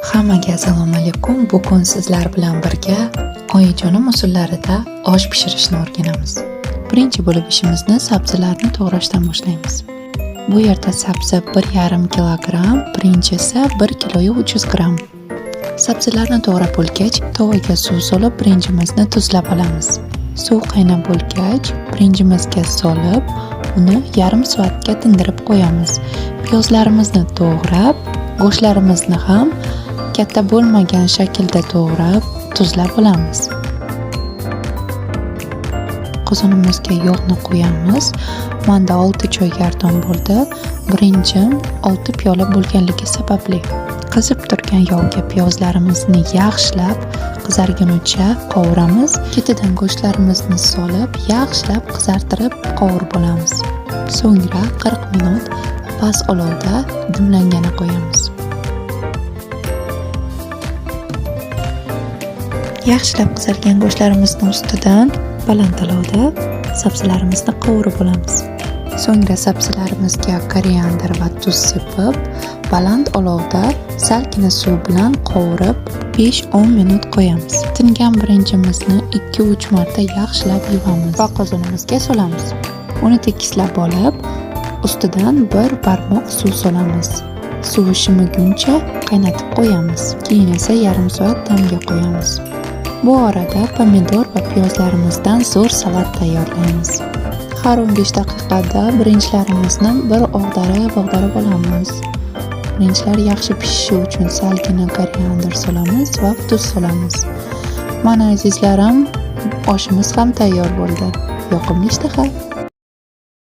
Hammaga assalomu alaykum. Bugun sizlar bilan birga oyijonim usullarida osh pishirishni o'rganamiz. Birinchi bo'lib ishimizni sabzilarni to'g'rashdan boshlaymiz. Bu yerda sabzi 1,5 kilogramm, birinchi esa 1 kilo 300 gramm. Sabzilarni to'g'rab bo'lgach, tovaga suv solib, birinchimizni tuzlab olamiz. Suv qaynab bo'lgach, birinchimizga solib, uni yarim soatga tindirib qo'yamiz. Piyozlarimizni to'g'rab, go'shtlarimizni ham katta bo'lmagan shaklda to'g'rab, tuzlab olamiz. Qozonimizga yog'ni qo'yamiz. Menda 6 choy gardon bo'ldi. Birinchim 6 piyola bo'lganligi sababli. Qizib turgan yog'ga piyozlarimizni yaxshilab qizargunicha qovuramiz. Ketidan go'shtlarimizni solib, yaxshilab qizartirib qovurib olamiz. So'ngra 40 minut past olovda dimlangani qo'yamiz. Yaxshilab qizargan go'shtlarimizni ustidan baland olovda sabzilarimizni qovurib olamiz. So'ngra sabzilarimizga koriandr va tuz sepib, baland olovda salgina suv bilan qovurib 5-10 minut qo'yamiz. Tingan birinchimizni 2-3 marta yaxshilab yuvamiz va qozonimizga solamiz. Uni tekislab olib, ustidan bir barmoq suv solamiz. Suvi shimiguncha qaynatib qo'yamiz. Keyin esa yarim soat damga qo'yamiz. Bu orada pomidor va piyozlarimizdan zo'r salat tayyorlaymiz. Har 15 daqiqada birinchlarimizni bir og'darib olamiz. Birinchlar yaxshi pishishi uchun salgina koriandr solamiz va tuz solamiz. Mana azizlarim, oshimiz ham tayyor bo'ldi. Yoqimli ishtaha.